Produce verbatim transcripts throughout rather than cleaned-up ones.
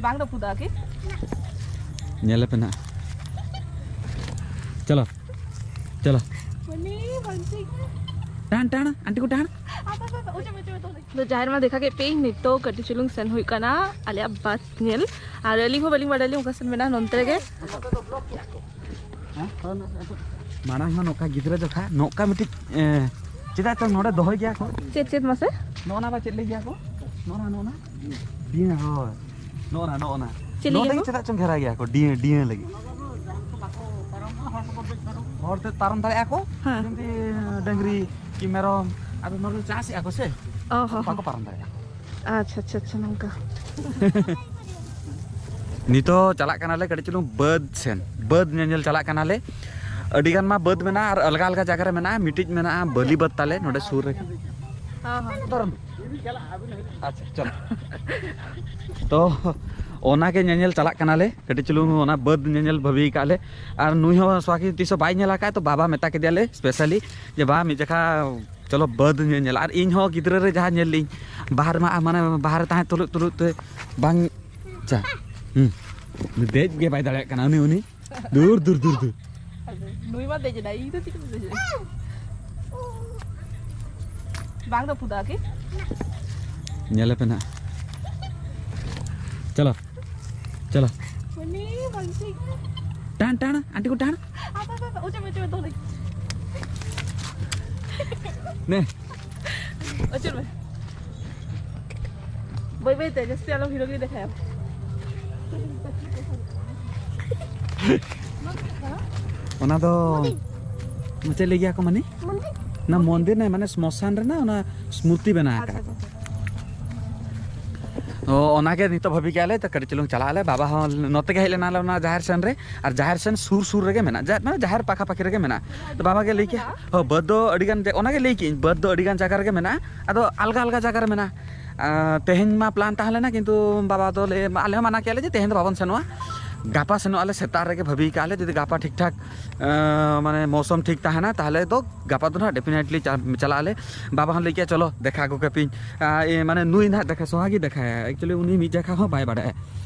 ᱵᱟᱝ ᱨᱟᱹᱯᱩᱫᱚᱜᱼᱟ ᱠᱤ? ᱧᱮᱞ ᱟᱯᱮ ᱱᱟᱦᱟᱜ᱾ ᱪᱚᱞᱚ, ᱪᱚᱞᱚ᱾ ᱢᱟᱱᱮ ᱵᱟᱝ ᱴᱷᱤᱠ᱾ ᱴᱟᱱ, ᱴᱟᱱ, ᱟᱱᱴᱤ ᱠᱚ ᱴᱟᱱ᱾ ᱟᱫᱚ, ᱟᱫᱚ, ᱟᱫᱚ, ᱚᱪᱚᱜ ᱢᱮ, ᱚᱪᱚᱜ ᱢᱮ, ᱛᱚ᱾ ᱟᱫᱚ ᱡᱟᱦᱮᱨ ᱢᱟ ᱫᱮᱠᱷᱟ ᱠᱮᱫ ᱯᱮ, ᱱᱤᱛᱚᱜ ᱠᱟᱹᱴᱤᱡ ᱪᱩᱞᱩᱝ ᱥᱮᱱ ᱦᱩᱭᱩᱜ ᱠᱟᱱᱟ ᱟᱞᱮᱭᱟᱜ ᱵᱟᱥ ᱧᱮᱞ᱾ ᱟᱨ ᱟᱹᱞᱤᱧ ᱦᱚᱸ ᱵᱟᱹᱞᱤᱧ ᱵᱟᱲᱟᱭᱟ ᱞᱤᱧ ᱚᱠᱟ ᱥᱮᱱ ᱢᱮᱱᱟᱜᱼᱟ, ᱱᱚᱱᱛᱮ ᱨᱮᱜᱮ᱾ ᱢᱟᱲᱟᱝ ᱦᱚᱸ ᱱᱚᱝᱠᱟ ᱜᱤᱫᱽᱨᱟᱹ ᱡᱚᱠᱷᱟ ᱱᱚᱝᱠᱟ ᱢᱤᱫᱴᱤᱡ, ᱮ, ᱪᱮᱫᱟᱜ ᱪᱚᱝ ᱱᱚᱰᱮ ᱫᱚᱦᱚᱭ ᱜᱮᱭᱟ ᱠᱚ᱾ ᱪᱮᱫ, ᱪᱮᱫ ᱢᱟᱥᱮ? ᱱᱚᱜᱼᱚ ᱱᱟ ᱵᱟ ᱪᱮᱫ ᱞᱟᱹᱭ ᱜᱮᱭᱟ ᱠᱚ? ᱱᱚᱜᱼᱚ ᱱᱟ, ᱱᱚᱜᱼᱚ ᱱᱟ᱾ ᱰᱤᱭᱟᱹ, ᱦᱳᱭ᱾ ᱱᱚᱜᱼᱚ ᱱᱟ, ᱱᱚᱜᱼᱚ ᱱᱟ᱾ ᱪᱮᱫ ᱞᱟᱹᱜᱤᱫ ᱱᱚᱰᱮ ᱠᱚ? ᱪᱮᱫᱟᱜ ᱪᱚᱝ ᱜᱷᱮᱨᱟ ᱜᱮᱭᱟ ᱠᱚ ᱰᱤᱭᱟᱹ, ᱰᱤᱭᱟᱹ ᱞᱟᱹᱜᱤᱫ᱾ ᱦᱚᱲ ᱛᱮ ᱯᱟᱨᱚᱢ ᱫᱟᱲᱮᱭᱟᱜᱼᱟ ᱠᱚ, ᱦᱮᱸ᱾ ᱡᱮᱢᱛᱤ ᱰᱟᱹᱝᱨᱤ ᱠᱤ ᱢᱮᱨᱚᱢ, ᱟᱫᱚ ᱱᱚᱰᱮ ᱫᱚ ᱪᱟᱥᱮᱜᱼᱟ ᱠᱚ ᱥᱮ, ᱚ ᱦᱚᱸ, ᱵᱟᱠᱚ ᱦᱚᱸ᱾ ᱯᱟᱨᱚᱢ ᱫᱟᱲᱮᱭᱟᱜᱼᱟ ᱠᱚ᱾ ᱟᱪᱪᱷᱟ, ᱟᱪᱪᱷᱟ, ᱟᱪᱪᱷᱟ, ᱱᱚᱝᱠᱟ᱾ ᱱᱤᱛᱚᱜ ᱪᱟᱞᱟᱜ ᱠᱟᱱᱟᱞᱮ ᱠᱟᱹᱴᱤᱡ ᱪᱩᱞᱩᱝ ᱵᱟᱹᱫᱽ ᱥᱮᱱ, ᱵᱟᱹᱫᱽ ᱧᱮᱧᱮᱞ ᱪᱟᱞᱟᱜ ᱠᱟᱱᱟᱞᱮ᱾ ᱟᱹᱰᱤ ᱜᱟᱱ ᱢᱟ ᱵᱟᱹᱫᱽ ᱢᱮᱱᱟᱜᱼᱟ ᱟᱨ ᱟᱞᱜᱟ ᱟᱞᱜᱟ ᱡᱟᱭᱜᱟ ᱨᱮ ᱢᱮᱱᱟᱜᱼᱟ᱾ ᱢᱤᱫᱴᱤᱡ ᱢᱮᱱᱟᱜᱼᱟ ᱵᱟᱹᱞᱤ ᱵᱟᱹᱫᱽ ᱛᱟᱞᱮ ᱱᱚᱰᱮ ᱥᱩᱨ ᱨᱮ᱾ ᱦᱚᱸ, ᱦᱚᱸ᱾ ᱟᱪᱪᱷᱟ, ᱪᱚᱞᱚ᱾ ᱛᱚ ᱚᱱᱟᱜᱮ ᱧᱮᱧᱮᱞ ᱪᱟᱞᱟᱜ ᱠᱟᱱᱟᱞᱮ, ᱠᱟᱹᱴᱤᱡ ᱪᱩᱞᱩᱝ ᱚᱱᱟ ᱵᱟᱹᱫᱽ ᱧᱮᱧᱮᱞ ᱵᱷᱟᱹᱵᱤ ᱠᱟᱜ ᱞᱮ᱾ ᱟᱨ ᱱᱩᱭ ᱦᱚᱸ ᱥᱚᱣᱟᱠᱤ ᱛᱤᱥ ᱦᱚᱸ ᱵᱟᱭ ᱧᱮᱞ ᱟᱠᱟᱫ, ᱛᱚ ᱵᱟᱵᱟ ᱢᱮᱛᱟ ᱠᱮᱫᱮᱭᱟᱞᱮ specially ᱡᱮ, "ᱵᱟ, ᱢᱤᱫ ᱡᱚᱠᱷᱟ ᱪᱚᱞᱚ ᱵᱟᱹᱫᱽ ᱧᱮᱧᱮᱞ", ᱟᱨ ᱤᱧ ᱦᱚᱸ ᱜᱤᱫᱽᱨᱟᱹ ᱨᱮ ᱡᱟᱦᱟᱸ ᱧᱮᱞ ᱞᱤᱧ ᱵᱟᱦᱨᱮ ᱢᱟ, ᱢᱟᱱᱮ ᱵᱟᱦᱨᱮ ᱛᱟᱦᱮᱸ ᱛᱩᱞᱩᱡ ᱛᱩᱞᱩᱡ ᱛᱮ ᱵᱟᱝ ᱪᱟ᱾ ᱦᱩᱸ᱾ ᱫᱮᱡ ᱜᱮ ᱵᱟᱭ ᱫᱟᱲᱮᱭᱟᱜ ᱠᱟᱱᱟ ᱩᱱᱤ, ᱩᱱᱤ᱾ ᱫᱩᱨ, ᱫᱩᱨ, ᱫᱩᱨ, ᱫᱩᱨ᱾ ᱱᱩᱭ ᱢᱟ ᱫᱮᱡ ᱮᱱᱟᱭ, ᱤᱧ ᱫᱚ ᱪᱤᱠᱟᱹᱛᱮ ᱫᱮᱡᱚᱜ ᱤᱧ? ᱵᱟᱝ ᱨᱟᱹᱯᱩᱫᱚᱜᱼᱟ ᱠᱤ? ᱧᱮᱞ ᱟᱯᱮ ᱱᱟᱦᱟᱜ᱾ ᱪᱚᱞᱚ, ᱪᱚᱞᱚ᱾ ᱩᱱᱤ ᱵᱟᱝ ᱴᱷᱤᱠ᱾ ᱴᱟᱱ, ᱴᱟᱱ, ᱟᱱᱴᱤ ᱠᱚ ᱴᱟᱱ᱾ ᱟᱯᱟ, ᱟᱯᱟ, ᱟᱯᱟ, ᱚᱪᱚᱜ ᱢᱮ, ᱚᱪᱚᱜ ᱢᱮ, ᱫᱚᱦᱚ ᱞᱟᱹᱜᱤᱫ᱾ ᱱᱮ᱾ ᱟᱹᱪᱩᱨ ᱢᱮ᱾ ᱵᱟᱹᱭ ᱵᱟᱹᱭ ᱛᱮ, ᱡᱟᱹᱥᱛᱤ ᱟᱞᱚᱢ ᱦᱤᱨᱳᱜᱤᱨᱤ ᱫᱮᱠᱷᱟᱭᱟ᱾ ᱚᱱᱟ ᱫᱚ ᱪᱮᱫ ᱞᱟᱹᱭ ᱜᱮᱭᱟ ᱠᱚ ᱢᱟᱱᱮ? ᱢᱚᱱᱫᱤᱨ? ᱚᱱᱟ ᱢᱚᱱᱫᱤᱨ ᱱᱟᱭ, ᱢᱟᱱᱮ ᱥᱢᱚᱥᱟᱱ ᱨᱮᱱᱟᱜ ᱚᱱᱟ ᱢᱩᱨᱛᱤ ᱵᱮᱱᱟᱣ ᱟᱪᱪᱷᱟ, ᱟᱠᱟᱫ᱾ ᱟᱪᱪᱷᱟ, ᱟᱪᱪᱷᱟ᱾ ᱚ, ᱚᱱᱟᱜᱮ ᱱᱤᱛᱚᱜ ᱵᱷᱟᱹᱵᱤ ᱠᱮᱜᱼᱟ ᱞᱮ, ᱛᱚ ᱠᱟᱹᱴᱤᱡ ᱪᱩᱞᱩᱝ ᱪᱟᱞᱟᱜ ᱟᱞᱮ᱾ ᱵᱟᱵᱟ ᱦᱚᱸ ᱱᱚᱛᱮ ᱜᱮ ᱦᱮᱡ ᱞᱮᱱᱟ ᱞᱮ ᱚᱱᱟ ᱡᱟᱦᱮᱨ ᱥᱮᱱ ᱨᱮ, ᱟᱨ ᱡᱟᱦᱮᱨ ᱥᱮᱱ ᱥᱩᱨ ᱥᱩᱨ ᱨᱮᱜᱮ ᱢᱮᱱᱟᱜᱼᱟ, ᱡᱟ-, ᱢᱟᱱᱮ ᱡᱟᱦᱮᱨ ᱯᱟᱠᱟ ᱯᱟᱠᱤ ᱨᱮᱜᱮ ᱢᱮᱱᱟᱜᱼᱟ᱾ ᱛᱚ ᱵᱟᱵᱟ ᱜᱮ ᱞᱟᱹᱭ ᱠᱮᱜᱼᱟ, ᱦᱚᱸ, ᱵᱟᱹᱫᱽ ᱫᱚ ᱟᱹᱰᱤ ᱜᱟᱱ ᱡᱟ-, ᱚᱱᱟ ᱜᱮ ᱞᱟᱹᱭ ᱠᱮᱜᱼᱟᱹᱧ, ᱵᱟᱹᱫᱽ ᱫᱚ ᱟᱹᱰᱤ ᱜᱟᱱ ᱡᱟᱭᱜᱟ ᱨᱮᱜᱮ ᱢᱮᱱᱟᱜᱼᱟ, ᱟᱫᱚ ᱟᱞᱜᱟ ᱟᱞᱜᱟ ᱡᱟᱭᱜᱟ ᱨᱮ ᱢᱮᱱᱟᱜᱼᱟ᱾ ᱟᱨ ᱛᱮᱦᱮᱧ ᱢᱟ plan ᱛᱟᱦᱮᱸ ᱞᱮᱱᱟ, ᱠᱤᱱᱛᱩ ᱵᱟᱵᱟ ᱫᱚ ᱞᱟᱹᱭ, ᱟᱞᱮ ᱦᱚᱸ ᱢᱟᱱᱟ ᱠᱮᱜᱼᱟ ᱞᱮ ᱡᱮ ᱛᱮᱦᱮᱧ ᱫᱚ ᱵᱟᱵᱚᱱ ᱥᱮᱱᱚᱜᱼᱟ, ᱜᱟᱯᱟ ᱥᱮᱱᱚᱜ ᱟᱞᱮ ᱥᱮᱛᱟᱜ ᱨᱮᱜᱮ ᱵᱷᱟᱹᱵᱤ ᱠᱟᱜᱼᱟ ᱞᱮ, ᱡᱩᱫᱤ ᱜᱟᱯᱟ ᱴᱷᱤᱠ ᱴᱷᱟᱠ, ᱟᱸ, ᱢᱟᱱᱮ ᱢᱳᱥᱚᱢ ᱴᱷᱤᱠ ᱛᱟᱦᱮᱱᱟ, ᱛᱟᱦᱚᱞᱮ ᱫᱚ ᱜᱟᱯᱟ ᱫᱚ ᱱᱟᱦᱟᱜ definitely ᱪᱟ-, ᱪᱟᱞᱟᱜ ᱟᱞᱮ᱾ ᱵᱟᱵᱟ ᱦᱚᱸ ᱞᱟᱹᱭ ᱠᱮᱜᱼᱟ, "ᱪᱚᱞᱚ ᱫᱮᱠᱷᱟ ᱟᱹᱜᱩ ᱠᱟᱯᱮᱭᱟᱹᱧ", ᱟᱸ, ᱤᱭᱟᱹ, ᱢᱟᱱᱮ ᱱᱩᱭ ᱱᱟᱦᱟᱜ ᱫᱮᱠᱷᱟ ᱥᱚᱦᱟᱜᱤ ᱫᱮᱠᱷᱟᱭᱟ, actually ᱩᱱᱤ ᱢᱤᱫ ᱡᱟᱭᱜᱟ ᱦᱚᱸ ᱵᱟᱭ ᱵᱟᱰᱟᱭᱟ᱾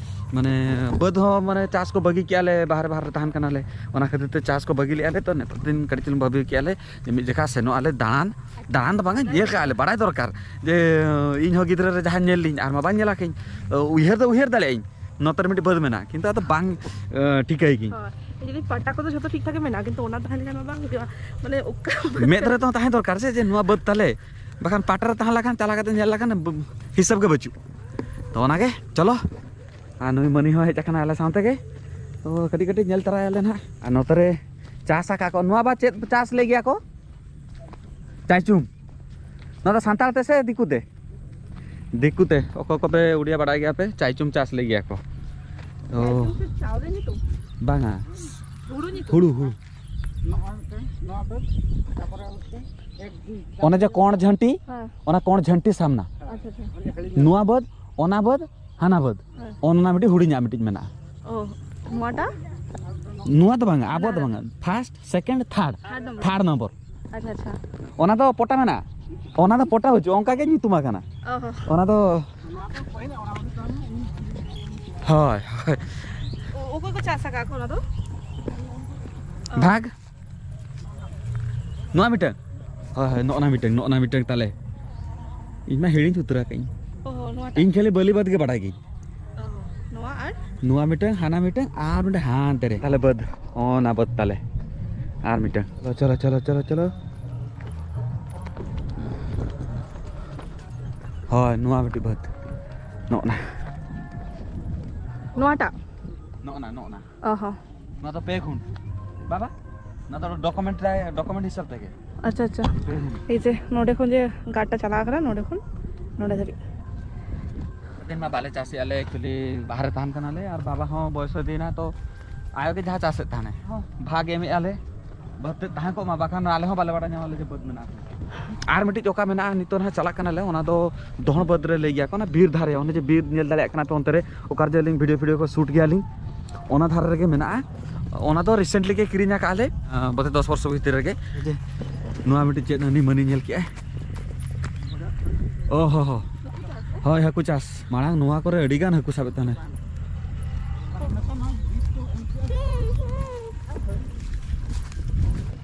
ᱢᱟᱱᱮ ᱵᱟᱹᱫᱽ ᱦᱚᱸ ᱢᱟᱱᱮ ᱪᱟᱥ ᱠᱚ ᱵᱟᱹᱜᱤ ᱠᱮᱜᱼᱟ ᱞᱮ, ᱵᱟᱦᱨᱮ ᱵᱟᱦᱨᱮ ᱨᱮ ᱛᱟᱦᱮᱱ ᱠᱟᱱᱟᱞᱮ, ᱚᱱᱟ ᱠᱷᱟᱹᱛᱤᱨ ᱛᱮ ᱪᱟᱥ ᱠᱚ ᱵᱟᱹᱜᱤ ᱞᱮᱜᱼᱟ ᱞᱮ᱾ ᱛᱚ ᱱᱤᱛᱚᱜ ᱫᱤᱱ ᱠᱟᱹᱴᱤᱡ ᱪᱩᱞᱩᱝ ᱵᱷᱟᱹᱵᱤ ᱠᱮᱜᱼᱟ ᱞᱮ ᱡᱮ ᱢᱤᱫ ᱡᱚᱠᱷᱟ ᱥᱮᱱᱚᱜ ᱟᱞᱮ ᱫᱟᱬᱟᱱ, ᱫᱟᱬᱟᱱ ᱫᱚ ᱵᱟᱝᱟ, ᱧᱮᱞ ᱠᱟᱜᱼᱟ ᱞᱮ, ᱵᱟᱲᱟᱭ ᱫᱚᱨᱠᱟᱨ ᱡᱮ ᱤᱧ ᱦᱚᱸ ᱜᱤᱫᱽᱨᱟᱹ ᱨᱮ ᱡᱟᱦᱟᱸᱧ ᱧᱮᱞ ᱞᱤᱧ, ᱟᱨ ᱢᱟ ᱵᱟᱹᱧ ᱧᱮᱞ ᱟᱠᱟᱫᱟᱹᱧ᱾ ᱩᱭᱦᱟᱹᱨ ᱫᱚ ᱩᱭᱦᱟᱹᱨ ᱫᱟᱲᱮᱭᱟᱜ ᱟᱹᱧ, ᱱᱚᱛᱮ ᱨᱮ ᱢᱤᱫᱴᱤᱡ ᱵᱟᱹᱫᱽ ᱢᱮᱱᱟᱜᱼᱟ, ᱠᱤᱱᱛᱩ ᱟᱫᱚ ᱵᱟᱝ ᱮ, ᱴᱷᱤᱠᱟᱹᱭ ᱜᱤᱧ᱾ ᱦᱳᱭ, ᱡᱩᱫᱤ ᱯᱟᱴᱟ ᱠᱚᱫᱚ ᱡᱷᱚᱛᱚ ᱴᱷᱤᱠ ᱴᱷᱟᱠ ᱜᱮ ᱢᱮᱱᱟᱜᱼᱟ, ᱠᱤᱱᱛᱩ ᱚᱱᱟ ᱛᱟᱦᱮᱸ ᱞᱮᱠᱷᱟᱱ ᱢᱟ ᱵᱟᱝ ᱦᱩᱭᱩᱜᱼᱟ, ᱢᱟᱱᱮ ᱚᱠᱟ ᱢᱮᱫ ᱨᱮ ᱛᱚ ᱛᱟᱦᱮᱸ ᱫᱚᱨᱠᱟᱨ ᱥᱮ, ᱡᱮ ᱱᱚᱣᱟ ᱵᱟᱹᱫᱽ ᱛᱟᱞᱮ, ᱵᱟᱠᱷᱟᱱ ᱯᱟᱴᱟ ᱨᱮ ᱛᱟᱦᱮᱸ ᱞᱮᱠᱷᱟᱱ, ᱪᱟᱞᱟᱣ ᱠᱟᱛᱮ ᱧᱮᱞ ᱞᱮᱠᱷᱟᱱ ᱵ-, ᱦᱤᱥᱟᱹᱵ ᱜᱮ ᱵᱟᱹᱪᱩᱜ᱾ ᱛᱚ ᱚᱱᱟᱜᱮ ᱪᱚᱞᱚ, ᱟᱨ ᱱᱩᱭ ᱢᱟᱹᱱᱤ ᱦᱚᱸ ᱦᱮᱡ ᱟᱠᱟᱱᱟ ᱟᱞᱮ ᱥᱟᱶ ᱛᱮᱜᱮ᱾ ᱛᱚ ᱠᱟᱹᱴᱤᱡ ᱠᱟᱹᱴᱤᱡ ᱧᱮᱞ ᱛᱟᱨᱟᱭᱟᱞᱮ ᱱᱟᱦᱟᱜ᱾ ᱟᱨ ᱱᱚᱛᱮ ᱨᱮ ᱪᱟᱥ ᱟᱠᱟᱫ ᱠᱚ, ᱱᱚᱣᱟ ᱵᱟ ᱪᱮᱫ ᱪᱟᱥ ᱞᱟᱹᱭ ᱜᱮᱭᱟ ᱠᱚ? ᱪᱟᱭᱪᱩᱢ᱾ ᱱᱚᱣᱟ ᱫᱚ ᱥᱟᱱᱛᱟᱲ ᱛᱮ ᱥᱮ ᱫᱤᱠᱩ ᱛᱮ? ᱫᱤᱠᱩ ᱛᱮ᱾ ᱚᱠᱚᱭ ᱠᱚᱯᱮ ᱩᱲᱤᱭᱟ ᱵᱟᱲᱟᱭ ᱜᱮᱭᱟ ᱯᱮ, ᱪᱟᱭᱪᱩᱢ ᱪᱟᱥ ᱞᱟᱹᱭ ᱜᱮᱭᱟ ᱠᱚ᱾ ᱚ᱾ ᱪᱟᱭᱪᱩᱢ ᱫᱚ ᱪᱟᱣᱞᱮ ᱧᱩᱛᱩᱢ? ᱵᱟᱝᱟ᱾ ᱦᱩᱲᱩ ᱧᱩᱛᱩᱢ? ᱦᱩᱲᱩ, ᱦᱩᱲᱩ᱾ ᱱᱚᱜᱼᱚᱭ ᱢᱤᱫᱴᱮᱱ, ᱱᱚᱣᱟ ᱵᱟᱹᱫᱽ, ᱛᱟᱨᱯᱚᱨᱮ ᱢᱤᱫᱴᱮᱱ, ᱮᱠ, ᱫᱩᱭ, ᱪᱟᱨ᱾ ᱚᱱᱮ ᱡᱮ ᱠᱚᱬ ᱡᱷᱟᱹᱱᱴᱤ, ᱦᱮᱸ᱾ ᱚᱱᱟ ᱠᱚᱬ ᱡᱷᱟᱹᱱᱴᱤ ᱥᱟᱢᱱᱟ᱾ ᱟᱪᱪᱷᱟ, ᱟᱪᱪᱷᱟ᱾ ᱱᱚᱣᱟ ᱵᱟᱹᱫᱽ, ᱚᱱᱟ ᱵᱟᱹᱫᱽ, ᱦᱟᱱᱟ ᱵᱟᱹᱫᱽ᱾ ᱦᱮᱸ᱾ ᱚᱱᱟ ᱢᱤᱫᱴᱤᱡ ᱦᱩᱰᱤᱧᱟᱜ ᱢᱤᱫᱴᱤᱡ ᱢᱮᱱᱟᱜᱼᱟ᱾ ᱚ, ᱱᱚᱣᱟᱴᱟ? ᱱᱚᱣᱟ ᱫᱚ ᱵᱟᱝᱟ, ᱟᱵᱚ ᱫᱚ ᱵᱟᱝᱟ᱾ First, second, third. Third number. Third number. ᱟᱪᱪᱷᱟ, ᱟᱪᱪᱷᱟ᱾ ᱚᱱᱟ ᱫᱚ ᱯᱚᱴᱟ ᱢᱮᱱᱟᱜᱼᱟ? ᱚᱱᱟ ᱫᱚ ᱯᱚᱴᱟ ᱵᱟᱹᱪᱩᱜᱼᱟ, ᱚᱱᱠᱟ ᱜᱮ ᱧᱩᱛᱩᱢ ᱟᱠᱟᱱᱟ᱾ ᱚ ᱦᱚᱸ᱾ ᱚᱱᱟ ᱫᱚ, ᱦᱳᱭ, ᱦᱳᱭ᱾ ᱚ-, ᱚᱠᱚᱭ ᱠᱚ ᱪᱟᱥ ᱟᱠᱟᱫ ᱠᱚ ᱚᱱᱟ ᱫᱚ? ᱚ᱾ ᱵᱷᱟᱜᱽ᱾ ᱱᱚᱣᱟ ᱢᱤᱫᱴᱟᱝ? ᱦᱳᱭ, ᱦᱳᱭ, ᱱᱚᱜᱼᱱᱟ ᱢᱤᱫᱴᱟᱝ, ᱱᱚᱜᱼᱱᱟ ᱢᱤᱫᱴᱟᱝ ᱛᱟᱞᱮ᱾ ᱤᱧ ᱢᱟ ᱦᱤᱲᱤᱧ ᱩᱛᱟᱹᱨ ᱟᱠᱟᱫᱟᱹᱧ᱾ ᱚ ᱦᱚᱸ, ᱱᱚᱣᱟᱴᱟᱜ? ᱤᱧ ᱠᱷᱟᱹᱞᱤ ᱵᱟᱹᱞᱤ ᱵᱟᱹᱫᱽ ᱜᱮ ᱵᱟᱰᱟᱭ ᱜᱤᱧ᱾ ᱚ, ᱱᱚᱣᱟ ᱟᱨ? ᱱᱚᱣᱟ ᱢᱤᱫᱴᱟᱝ, ᱦᱟᱱᱟ ᱢᱤᱫᱴᱟᱝ, ᱟᱨ ᱢᱤᱫᱴᱟᱝ ᱦᱟᱱᱛᱮ ᱨᱮ᱾ ᱛᱟᱦᱞᱮ ᱵᱟᱹᱫᱽ, ᱚᱱᱟ ᱵᱟᱹᱫᱽ ᱛᱟᱞᱮ᱾ ᱟᱨ ᱢᱤᱫᱴᱟᱝ᱾ ᱪᱚᱞᱚ, ᱪᱚᱞᱚ, ᱪᱚᱞᱚ, ᱪᱚᱞᱚ, ᱪᱚᱞᱚ᱾ ᱦᱳᱭ, ᱱᱚᱣᱟ ᱢᱤᱫᱴᱤᱡ ᱵᱟᱹᱫᱽ᱾ ᱱᱚᱜᱼᱱᱟ᱾ ᱱᱚᱣᱟᱴᱟᱜ? ᱱᱚᱜᱼᱱᱟ, ᱱᱚᱜᱼᱱᱟ᱾ ᱚ ᱦᱚᱸ᱾ ᱱᱚᱣᱟ ᱫᱚ ᱯᱮ ᱜᱷᱩᱱ᱾ ᱵᱟᱵᱟ, ᱱᱚᱣᱟ ᱫᱚ ᱰᱚᱠᱩᱢᱮᱱᱴ ᱨᱮ, ᱰᱚᱠᱩᱢᱮᱱᱴ ᱦᱤᱥᱟᱹᱵ ᱛᱮᱜᱮ᱾ ᱟᱪᱪᱷᱟ, ᱟᱪᱪᱷᱟ᱾ ᱯᱮ ᱜᱷᱩᱱ᱾ ᱮᱭ ᱡᱮ ᱱᱚᱰᱮ ᱠᱷᱚᱱ ᱡᱮ ᱜᱟᱰᱟ ᱪᱟᱞᱟᱣ ᱠᱟᱱᱟ, ᱱᱚᱰᱮ ᱠᱷᱚᱱ ᱱᱚᱰᱮ ᱫᱷᱟᱹᱵᱤᱡ᱾ ᱫᱤᱱ ᱢᱟ ᱵᱟᱞᱮ ᱪᱟᱥᱮᱜᱼᱟ ᱞᱮ, actually ᱵᱟᱦᱨᱮ ᱛᱟᱦᱮᱱ ᱠᱟᱱᱟᱞᱮ, ᱟᱨ ᱵᱟᱵᱟ ᱦᱚᱸ ᱵᱚᱭᱚᱥ ᱤᱫᱤᱭᱮᱱᱟ, ᱛᱚ ᱟᱭᱳ ᱜᱮ ᱡᱟᱦᱟᱸ ᱪᱟᱥᱮᱫ ᱛᱟᱦᱮᱱᱮ᱾ ᱦᱚᱸ᱾ ᱵᱷᱟᱜᱽ ᱮᱢᱮᱜᱼᱟ ᱞᱮ, ᱵᱟᱹᱫᱽ ᱛᱮᱫ ᱛᱟᱦᱮᱸ ᱠᱚᱜ ᱢᱟ, ᱵᱟᱠᱷᱟᱱ ᱟᱞᱮ ᱦᱚᱸ ᱵᱟᱞᱮ ᱵᱟᱲᱟᱭ ᱧᱟᱢᱟ ᱞᱮ ᱡᱮ ᱵᱟᱹᱫᱽ ᱢᱮᱱᱟᱜᱼᱟ᱾ ᱟᱨ ᱢᱤᱫᱴᱤᱡ ᱚᱠᱟ ᱢᱮᱱᱟᱜᱼᱟ, ᱱᱤᱛᱚᱜ ᱱᱟᱦᱟᱜ ᱪᱟᱞᱟᱜ ᱠᱟᱱᱟᱞᱮ, ᱚᱱᱟ ᱫᱚ ᱫᱚᱦᱚᱲ ᱵᱟᱹᱫᱽ ᱨᱮ ᱞᱟᱹᱭ ᱜᱮᱭᱟ ᱠᱚ, ᱚᱱᱟ ᱵᱤᱨ ᱫᱷᱟᱨᱮ, ᱚᱱᱮ ᱡᱮ ᱵᱤᱨ ᱧᱮᱞ ᱫᱟᱲᱮᱭᱟᱜ ᱠᱟᱱᱟ ᱯᱮ ᱚᱱᱛᱮ ᱨᱮ, ᱚᱠᱟ ᱨᱮ ᱡᱮ ᱟᱹᱞᱤᱧ ᱵᱷᱤᱰᱤᱭᱳ ᱯᱷᱤᱰᱤᱭᱳ ᱠᱚ ᱥᱩᱴ ᱜᱮᱭᱟᱞᱤᱧ, ᱚᱱᱟ ᱫᱷᱟᱨᱮ ᱨᱮᱜᱮ ᱢᱮᱱᱟᱜᱼᱟ᱾ ᱚᱱᱟ ᱫᱚ recently ᱜᱮ ᱠᱤᱨᱤᱧ ᱟᱠᱟᱫᱼᱟ ᱞᱮ, ᱟᱸ, ᱵᱚᱞᱛᱮ ᱫᱚᱥ ᱵᱚᱨᱥᱚ ᱵᱷᱤᱛᱤᱨ ᱨᱮᱜᱮ᱾ ᱡᱮ ᱱᱚᱣᱟ ᱢᱤᱫᱴᱤᱡ ᱪᱮᱫ ᱦᱟᱹᱱᱤ ᱢᱟᱹᱱᱤ ᱧᱮᱞ ᱠᱮᱜᱼᱟᱭ᱾ ᱚ ᱦᱚ ᱦᱚ᱾ ᱦᱳᱭ, ᱦᱟᱹᱠᱩ ᱪᱟᱥ᱾ ᱢᱟᱲᱟᱝ ᱱᱚᱣᱟ ᱠᱚᱨᱮ ᱟᱹᱰᱤ ᱜᱟᱱ ᱦᱟᱹᱠᱩ ᱥᱟᱵᱮᱫ ᱛᱟᱦᱮᱱᱟ᱾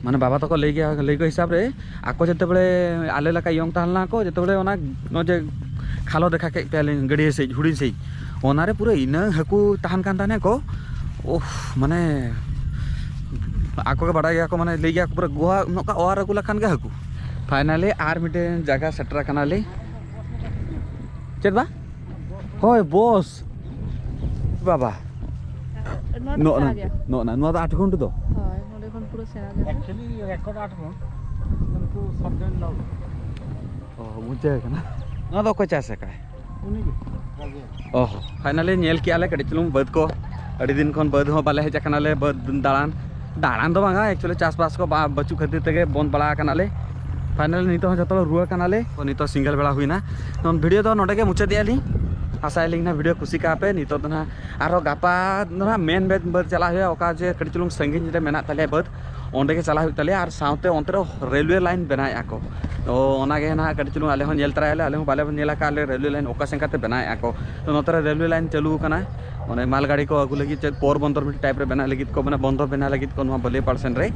ᱢᱟᱱᱮ ᱵᱟᱵᱟ ᱛᱟᱠᱚ ᱞᱟᱹᱭ ᱜᱮᱭᱟ, ᱞᱟᱹᱭ ᱠᱚ ᱦᱤᱥᱟᱹᱵ ᱨᱮ, ᱟᱠᱚ ᱡᱮᱛᱮ ᱵᱮᱲᱮ ᱟᱞᱮ ᱞᱮᱠᱟ ᱭᱚᱝ ᱛᱟᱦᱮᱸ ᱞᱮᱱᱟ ᱠᱚ, ᱡᱮᱛᱮ ᱵᱮᱲᱮ ᱚᱱᱟ ᱱᱚᱜᱼᱚᱭ ᱡᱮ ᱠᱷᱟᱞᱚ ᱫᱮᱠᱷᱟ ᱠᱮᱫ ᱯᱮᱭᱟᱞᱤᱧ ᱜᱟᱹᱰᱭᱟᱹ ᱥᱮᱫ, ᱦᱩᱰᱤᱧ ᱥᱮᱫ, ᱚᱱᱟᱨᱮ ᱯᱩᱨᱟᱹ ᱤᱱᱟᱹ ᱦᱟᱹᱠᱩ ᱛᱟᱦᱮᱱ ᱠᱟᱱ ᱛᱟᱦᱮᱱᱟ ᱠᱚ᱾ ᱳᱦ, ᱢᱟᱱᱮ ᱟᱠᱚ ᱜᱮ ᱵᱟᱲᱟᱭ ᱜᱮᱭᱟ ᱠᱚ, ᱢᱟᱱᱮ ᱞᱟᱹᱭ ᱜᱮᱭᱟ ᱠᱚ ᱯᱩᱨᱟᱹ ᱜᱚᱦᱟ ᱱᱚᱝᱠᱟ ᱚᱣᱟᱨ ᱟᱹᱜᱩ ᱞᱮᱠᱷᱟᱱ ᱜᱮ ᱦᱟᱹᱠᱩ᱾ ᱯᱷᱟᱭᱱᱟᱞᱤ ᱟᱨ ᱢᱤᱫᱴᱮᱱ ᱡᱟᱭᱜᱟ ᱥᱮᱴᱮᱨ ᱟᱠᱟᱱᱟᱞᱮ᱾ ᱪᱮᱫ ᱵᱟ? ᱦᱳᱭ, ᱵᱚᱥ᱾ ᱵᱟᱵᱟ᱾ ᱱᱚᱣᱟ ᱫᱚ ᱱᱚᱜᱼᱚ ᱥᱮᱬᱟ ᱱᱟ-, ᱜᱮᱭᱟ᱾ ᱱᱚᱜᱼᱚ ᱱᱟ-, ᱱᱚᱣᱟ ᱫᱚ ᱟᱴ ᱜᱷᱚᱱᱴ ᱫᱚ? ᱦᱳᱭ, ᱱᱚᱰᱮ ᱠᱷᱚᱱ ᱯᱩᱨᱟᱹ ᱥᱮᱬᱟ ᱜᱮᱭᱟ᱾ Actually record ᱟᱴ ᱜᱷᱚᱱᱴ, ᱠᱤᱱᱛᱩ subject ᱞᱟᱣ᱾ ᱚ, ᱵᱩᱡᱷᱟᱹᱣ ᱠᱟᱱᱟ᱾ ᱱᱚᱣᱟ ᱫᱚ ᱚᱠᱚᱭ ᱪᱟᱥ ᱟᱠᱟᱫᱟᱭ? ᱩᱱᱤ ᱜᱮ, ᱨᱟᱡᱮᱱ᱾ ᱚ, ᱯᱷᱟᱭᱱᱟᱞᱤ ᱧᱮᱞ ᱠᱮᱜᱼᱟ ᱞᱮ ᱠᱟᱹᱴᱤᱡ ᱪᱩᱞᱩᱝ ᱵᱟᱹᱫᱽ ᱠᱚ᱾ ᱟᱹᱰᱤ ᱫᱤᱱ ᱠᱷᱚᱱ ᱵᱟᱹᱫᱽ ᱦᱚᱸ ᱵᱟᱞᱮ ᱦᱮᱡ ᱟᱠᱟᱱᱟᱞᱮ, ᱵᱟᱹᱫᱽ ᱫᱟᱬᱟᱱ᱾ ᱫᱟᱬᱟᱱ ᱫᱚ ᱵᱟᱝᱟ, actually ᱪᱟᱥᱵᱟᱥ ᱠᱚ ᱵᱟ-, ᱵᱟᱹᱪᱩᱜ ᱠᱷᱟᱹᱛᱤᱨ ᱛᱮᱜᱮ ᱵᱚᱱᱫ ᱵᱟᱲᱟ ᱟᱠᱟᱱᱟᱞᱮ᱾ ᱯᱷᱟᱭᱱᱟᱞᱤ ᱱᱤᱛᱚᱜ ᱦᱚᱸ ᱡᱚᱛᱚ ᱦᱚᱲ ᱨᱩᱣᱟᱹᱲ ᱠᱟᱱᱟᱞᱮ᱾ ᱛᱚ, ᱱᱤᱛᱚᱜ ᱥᱤᱸᱜᱟᱹᱲ ᱵᱮᱲᱟ ᱦᱩᱭᱱᱟ᱾ ᱱᱚᱣᱟ ᱵᱷᱤᱰᱤᱭᱳ ᱫᱚ ᱱᱚᱰᱮ ᱜᱮ ᱢᱩᱪᱟᱹᱫᱮᱜᱼᱟ ᱞᱤᱧ᱾ ᱟᱥᱟᱭᱟᱞᱤᱧ ᱱᱟᱦᱟᱜ ᱵᱷᱤᱰᱤᱭᱳ ᱠᱩᱥᱤ ᱠᱟᱜᱼᱟ ᱯᱮ᱾ ᱱᱤᱛᱚᱜ ᱫᱚ ᱱᱟᱦᱟᱜ ᱟᱨᱦᱚᱸ ᱜᱟᱯᱟ ᱫᱚ ᱱᱟᱦᱟᱜ ᱢᱮᱱ ᱵᱟᱹᱫᱽ, ᱵᱟᱹᱫᱽ ᱪᱟᱞᱟᱜ ᱦᱩᱭᱩᱜᱼᱟ, ᱚᱠᱟ ᱡᱮ ᱠᱟᱹᱴᱤᱡ ᱪᱩᱞᱩᱝ ᱥᱟᱺᱜᱤᱧ ᱨᱮ ᱢᱮᱱᱟᱜ ᱛᱟᱞᱮᱭᱟ ᱵᱟᱹᱫᱽ, ᱚᱸᱰᱮ ᱜᱮ ᱪᱟᱞᱟᱜ ᱦᱩᱭᱩᱜ ᱛᱟᱞᱮᱭᱟ᱾ ᱟᱨ ᱥᱟᱶᱛᱮ ᱚᱱᱛᱮ ᱨᱮ ᱨᱮᱞᱣᱮ ᱞᱟᱭᱤᱱ ᱵᱮᱱᱟᱣᱮᱫᱼᱟ ᱠᱚ, ᱛᱚ ᱚᱱᱟ ᱜᱮ ᱱᱟᱦᱟᱜ ᱠᱟᱹᱴᱤᱡ ᱪᱩᱞᱩᱝ ᱟᱞᱮ ᱦᱚᱸ ᱧᱮᱞ ᱛᱚᱨᱟᱭᱟᱞᱮ᱾ ᱟᱞᱮ ᱦᱚᱸ ᱵᱟᱞᱮ ᱧᱮᱞ ᱟᱠᱟᱫᱼᱟ ᱞᱮ ᱨᱮᱞᱣᱮ ᱞᱟᱭᱤᱱ ᱚᱠᱟ ᱥᱮᱱ ᱠᱟᱛᱮ ᱵᱮᱱᱟᱣᱮᱫᱼᱟ ᱠᱚ᱾ ᱛᱚ ᱱᱚᱛᱮ ᱨᱮ ᱨᱮᱞᱣᱮ ᱞᱟᱭᱤᱱ ᱪᱟᱹᱞᱩ ᱟᱠᱟᱱᱟ, ᱚᱱᱮ ᱢᱟᱞ ᱜᱟᱹᱰᱤ ᱠᱚ ᱟᱹᱜᱩ ᱞᱟᱹᱜᱤᱫ ᱪᱮᱫ ᱯᱳᱨ ᱵᱚᱱᱫᱚᱨ ᱢᱤᱫᱴᱤᱡ ᱴᱟᱭᱤᱯ ᱨᱮ ᱵᱮᱱᱟᱣ ᱞᱟᱹᱜᱤᱫ ᱠᱚ, ᱢᱟᱱᱮ ᱵᱚᱱᱫᱚᱨ ᱵᱮᱱᱟᱣ ᱞᱟᱹᱜᱤᱫ ᱠᱚ ᱱᱚᱣᱟ ᱵᱟᱹᱞᱤᱭᱟᱹᱯᱟᱲ ᱥᱮᱱ ᱨᱮ᱾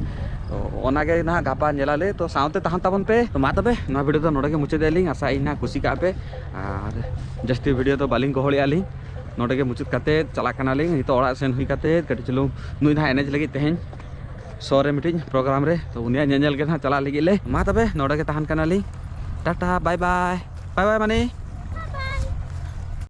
ᱛᱚ ᱚᱱᱟ ᱜᱮ ᱱᱟᱦᱟᱜ ᱜᱟᱯᱟ ᱧᱮᱞᱟᱞᱮ, ᱛᱚ ᱥᱟᱶᱛᱮ ᱛᱟᱦᱮᱱ ᱛᱟᱵᱚᱱ ᱯᱮ᱾ ᱛᱚ ᱢᱟ ᱛᱚᱵᱮ ᱱᱚᱣᱟ ᱵᱷᱤᱰᱤᱭᱳ ᱫᱚ ᱱᱚᱰᱮ ᱜᱮ ᱢᱩᱪᱟᱹᱫᱮᱜᱼᱟ ᱞᱤᱧ, ᱟᱥᱟᱭᱟᱹᱧ ᱱᱟᱦᱟᱜ ᱠᱩᱥᱤ ᱠᱟᱜᱼᱟ ᱯᱮ᱾ ᱟᱨ ᱡᱟᱹᱥᱛᱤ ᱵᱷᱤᱰᱤᱭᱳ ᱫᱚ ᱵᱟᱹᱞᱤᱧ ᱜᱚᱦᱚᱲᱮᱜᱼᱟ ᱞᱤᱧ, ᱱᱚᱰᱮ ᱜᱮ ᱢᱩᱪᱟᱹᱫ ᱠᱟᱛᱮ ᱪᱟᱞᱟᱜ ᱠᱟᱱᱟᱞᱤᱧ ᱱᱤᱛᱚᱜ ᱚᱲᱟᱜ ᱥᱮᱱ ᱦᱩᱭ ᱠᱟᱛᱮ ᱠᱟᱹᱴᱤᱡ ᱪᱩᱞᱩᱝ ᱱᱩᱭ ᱱᱟᱦᱟᱜ ᱮᱱᱮᱡ ᱞᱟᱹᱜᱤᱫ ᱛᱮᱦᱮᱧ ᱥᱚ ᱨᱮ ᱢᱤᱫᱴᱤᱡ ᱯᱨᱳᱜᱨᱟᱢ ᱨᱮ, ᱛᱚ ᱩᱱᱤᱭᱟᱜ ᱧᱮᱧᱮᱞ ᱜᱮ ᱱᱟᱦᱟᱜ ᱪᱟᱞᱟᱜ ᱞᱟᱹᱜᱤᱫ ᱞᱮ᱾ ᱢᱟ ᱛᱚᱵᱮ ᱱᱚᱰᱮ ᱜᱮ ᱛᱟᱦᱮᱱ ᱠᱟᱱᱟᱞᱤᱧ, ᱴᱟᱴᱟ, ᱵᱟᱭ ᱵᱟᱭ, ᱵᱟᱭ ᱵᱟᱭ ᱢᱟᱱᱤ᱾